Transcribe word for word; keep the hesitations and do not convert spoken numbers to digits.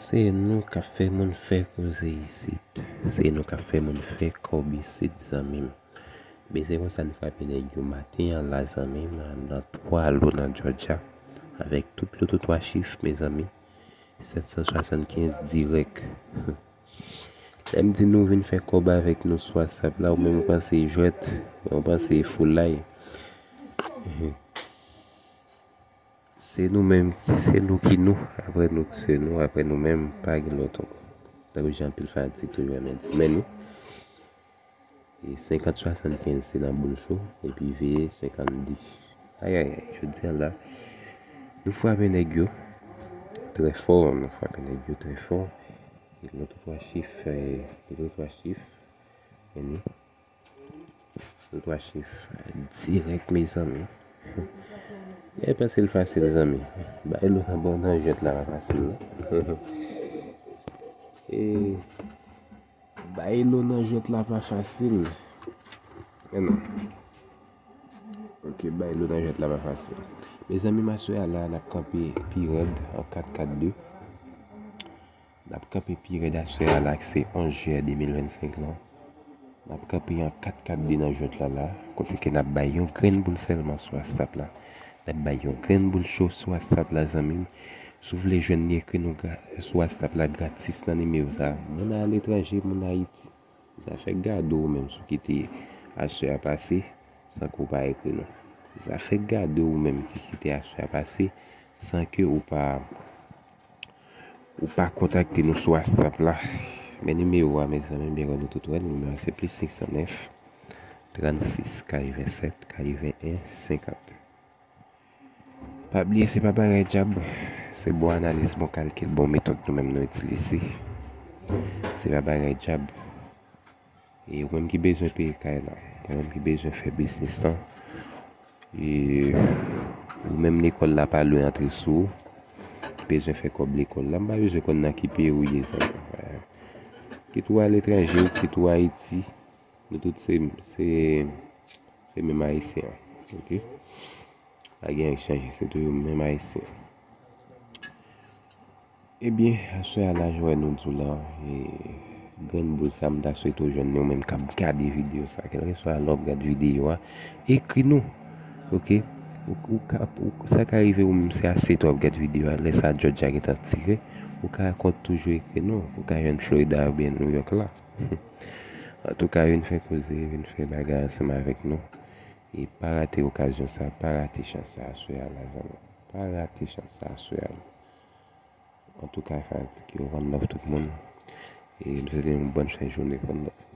Se nou k ap fè moun fè koze isit. Se nou k ap fè moun fè kòb isit, zanmi m. Men se konsa n frape nèg yo maten an la, zanmi m, nan twa lo nan Georgia, avèk tout loto twa chif, mezanmi. Sèt san swasannkenz dirèk. Lè m di nou vin fè kòb avèk nou sou WhatsApp la, ou menm ou panse e jwèt, ou panse e foulay. Se nou menm, se nou ki nou, apre nou se nou, apre nou menm, pa gen lòt ankò. Tankou jan anpil fanatik toujou renmen di. Men nou, e senkant swasannkenz se nan boul cho, epi veye senkannde. Ayayay, jodi a la, nou frape nèg yo trè fò, nou frape nèg yo trè fò. E loto twa chif, e loto twa chif, men nou. Loto twa chif dirèk, mezanmi. E panse l fasil, zanmi. Bay lo nan bò nan jwèt la pa fasil, non. E bay lo nan jwèt la pa fasil. E non. Ok, bay lo nan jwèt la pa fasil. Mezanmi, aswè a la, n ap kanpe pi rèd an kat kat de. N ap kanpe pi rèd aswè a la, ki se onz jiyè de mil vennsenk lan. N ap kanpe an kat kat de nan jwèt la la, kote ke n ap bay yon grenn boul sèlman sou WhatsApp la. N ap bay yon grenn boul cho sou WhatsApp la, zanmi m. Si w vle jwenn li, ekri nou gra-, sou WhatsApp la gratis nan nimewo sa a. Moun aletranje, moun Ayiti. Zafè gade w menm si w kite aswè a pase san ke w pa ekri nou. Zafè gade w menm ki kite aswè a pase san ke ou pa, ou pa kontakte nou sou WhatsApp la. Men nimewo a, mezanmi, byen konn nou tout wè l, nimewo a se plis senk san nèf, trannsis, katrevennsèt, katrevennen, senkant. Pa bliye, se pa bagay djab, se bon analiz, bon kalkil, bon metòd nou menm nou itilize. Se pa bagay djab. E ou menm ki bezwen peye kay la, ou menm ki bezwen fè biznis lan, e ou menm lekòl la pa lwen antre sou ou, ki bezwen fè kòb lekòl la, m pa bezwen konn nan ki peyi ou ye, zanmi. Kit ou aletranje, kit ou Ayiti, nou tout se, se, se menm Ayisyen an, ok? Pa gen anyen ki chanje, se toujou menm Ayisyen. Ebyen, aswè a la, jan w wè nou di w la, e, grenn boul sa, m ta swete w jwenn li, ou menm k ap gade videyo sa, kèlkeswa lè w ap gade videyo a, ekri nou, ok? Ou, ou ka, ou, sa ka rive ou menm se a sèt w ap gade videyo a, lè sa Georgia gentan tire, ou ka kont toujou ekri nou, ou ka jwenn Florida oubyen New York la. Antouka, vin fè koze, vin fè bagay ansanm avèk nou. E pa rate okazyon sa, pa rate chans sa aswè a la, zanmi. Pa rate chans sa aswè a la. Antouka, fanatik yo, one love tout moun. E m swete nou bòn fen jounen, one love.